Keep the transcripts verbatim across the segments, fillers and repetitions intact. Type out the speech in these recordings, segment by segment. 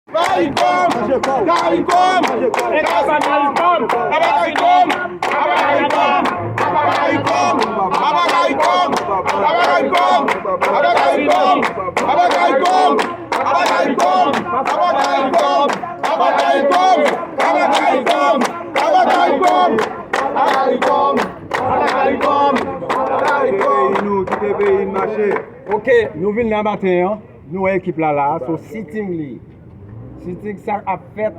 CARICOM, CARICOM, CARICOM, CARICOM, CARICOM, CARICOM. Kite peyi n, kite peyi n mache. Ok, nou vin la maten an, nou wè ekip la la, so sitting li. Sitting sa ap fèt.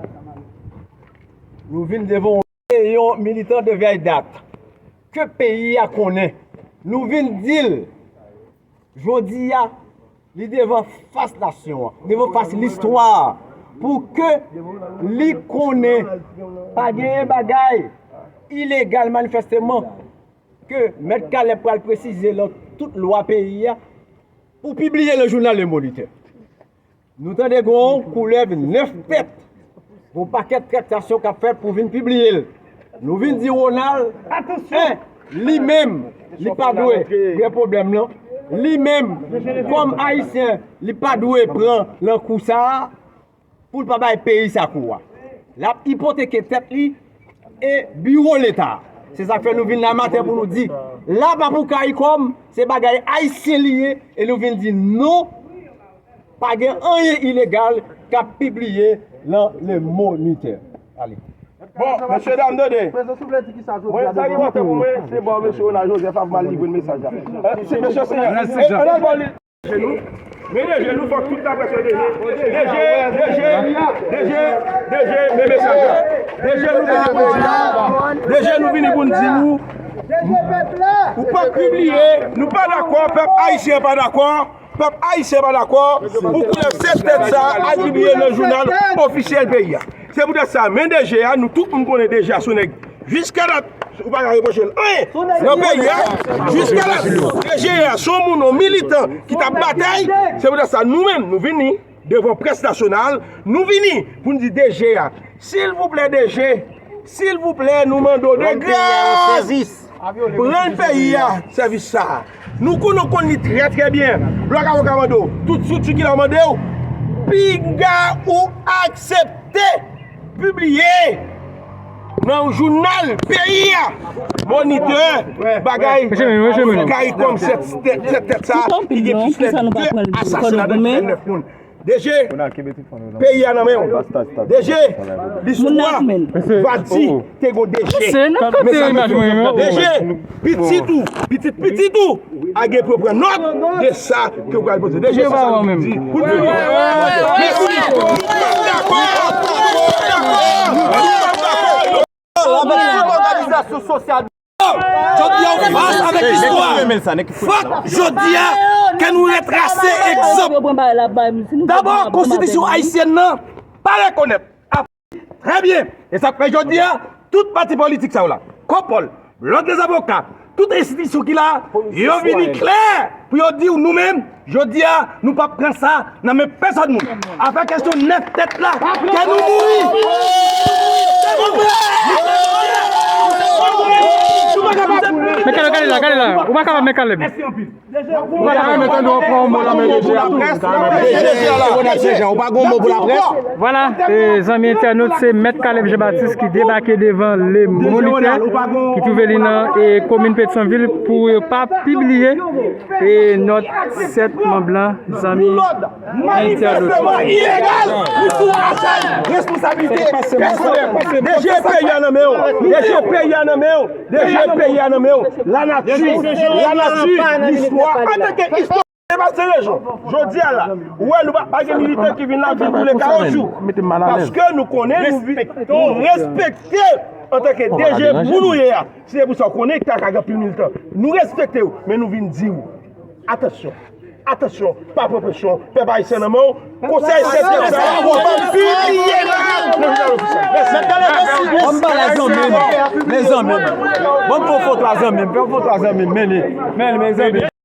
Nou vin devan yon militan de vyèy dat. Ke peyi a konnen. Nou vin di l, jodi a, li devan fas nasyon an, devan fas listwa a, pou ke li konnen pa genyen bagay ilegal manifèsteman ke Mèt Caleb pral presize lan tout lwa peyi a pou pibliye lan jounal Le Moniteur. Nou tande gen yon koulèv nèf tèt, gen yon pakèt traktasyon k ap fèt pou vin pibliye l. Nou vin di Ronald, en, li menm, li pa dwe gen pwoblèm lan. Li menm, kòm Ayisyen, li pa dwe pran lan kou sa a pou l pa bay peyi sa kou a. L ap ipoteke tèt li e biwo Leta. Se sa k fè nou vin la maten pou nou di, la pa pou CARICOM, se bagay ayisyen li ye, e nou vin di non, pa gen anyen ilegal k ap pibliye lan Le Moniteur. Ale. Bon, mesye dam, tande. Mwen, sa ki enpòtan pou mwen, se bon, mesye Ronald Joseph ap mal livre mesaj la. Eh, se mesye, se, eh, ann al ba li. Men DG nou, fòk tout laprès yo DG. DG, DG, DG, DG, men mesaj la. DG nou vini pou di a, DG nou vini pou n di ou, ou pa pibliye, nou pa dakò, pèp ayisyen pa dakò, pèp ayisyen pa dakò pou koulèv sèt tèt sa al pibliye nan jounal ofisyèl peyi a. Se poutèt sa, men DG a, nou tout moun konnen DG a se yon nèg jiskadat, ou pa ka repwoche l anyen nan peyi a. Jiskadat, DG a se yon moun, yon militan ki t ap batay. Se poutèt sa, nou menm, nou vini devan près nasyonal, nou vini pou n di DG a, silvouplè DG, silvouplè, nou mande w de gras, rann peyi a sèvis sa a. Nou konn, nou konn li trè, trè byen. Blòk Avoka mande w, tout estrikti ki la mande w, piga ou aksepte pibliye nan jounal peyi a, Moniteur, bagay CARICOM sèt tèt sa, ki gen plis de de asasina, de nèf moun. DG, peyi a nan men w. DG, listwa va di te gon DG. Men sa nou fè. DG, pitit ou, pitit pitit ou a gen pou yo pran nòt de sa ke w pral poze. DG, se sa nou di pou nou. Mèsi. Nou p ap dakò. Nou p ap dakò. Avèk tout òganizasyon sosyal. Jodi a, ou fas avèk istwa. Fòk jodi a ke nou retrase egzanp. Dabò, konstitisyon ayisyèn nan pa rekonèt. Trè byen. E sa k fè jodi a, tout pati politik sa yo la, Kopòl, Lòd dè Zavoka, tout enstitisyon ki la, yo vini klè pou yo di w nou menm, jodi a, nou p ap pran sa nan men pèsòn moun. Afè kèsyon nèf tèt la, ke nou mouri! Men Caleb, gade la, gade la. Ou pa kapab men Caleb. Mèsi anpil. Ou pa ta renmen tande w pran yon mo nan men DG a tou? Ronald Saint Jean, ou pa gen yon mo pou laprès? Vwala, e, zanmi entènot, se Mèt Caleb Jean Baptiste ki debake devan Le Moniteur, ki twouve li nan, e, komin Petyonvil, pou yo pa pibliye, e, nòt sèt manm lan, zanmi entènot. Manifèsteman ilegal, ou sou achaj responsabilite pèsonèl. DG, peyi a nan men w. DG, peyi a nan men w. DG, peyi a nan men w. Lanati, lanati, listwa, antanke istwa, se pa se rezon. Jodi a la, ou wè, nou pa, pa gen militan ki vin la vin boule kawotchou. Paske nou konnen, nou vi-, nou respekte antanke DG moun ou ye a. Se pou sa w konnen ki ta ka gen anpil militan. Nou respekte w, men nou vin di w, atansyon, atansyon, pa pran presyon, pèp ayisyen nan men w. Konsèy sèt tèt sa a, w ap pibliye nan jounal ofisyèl. Mèsi. Ban m pale a zanmi m. Mezanmi. Ban m fè yon foto a zanmi m. Fè yon foto a zanmi m. Men li. Men li, mezanmi.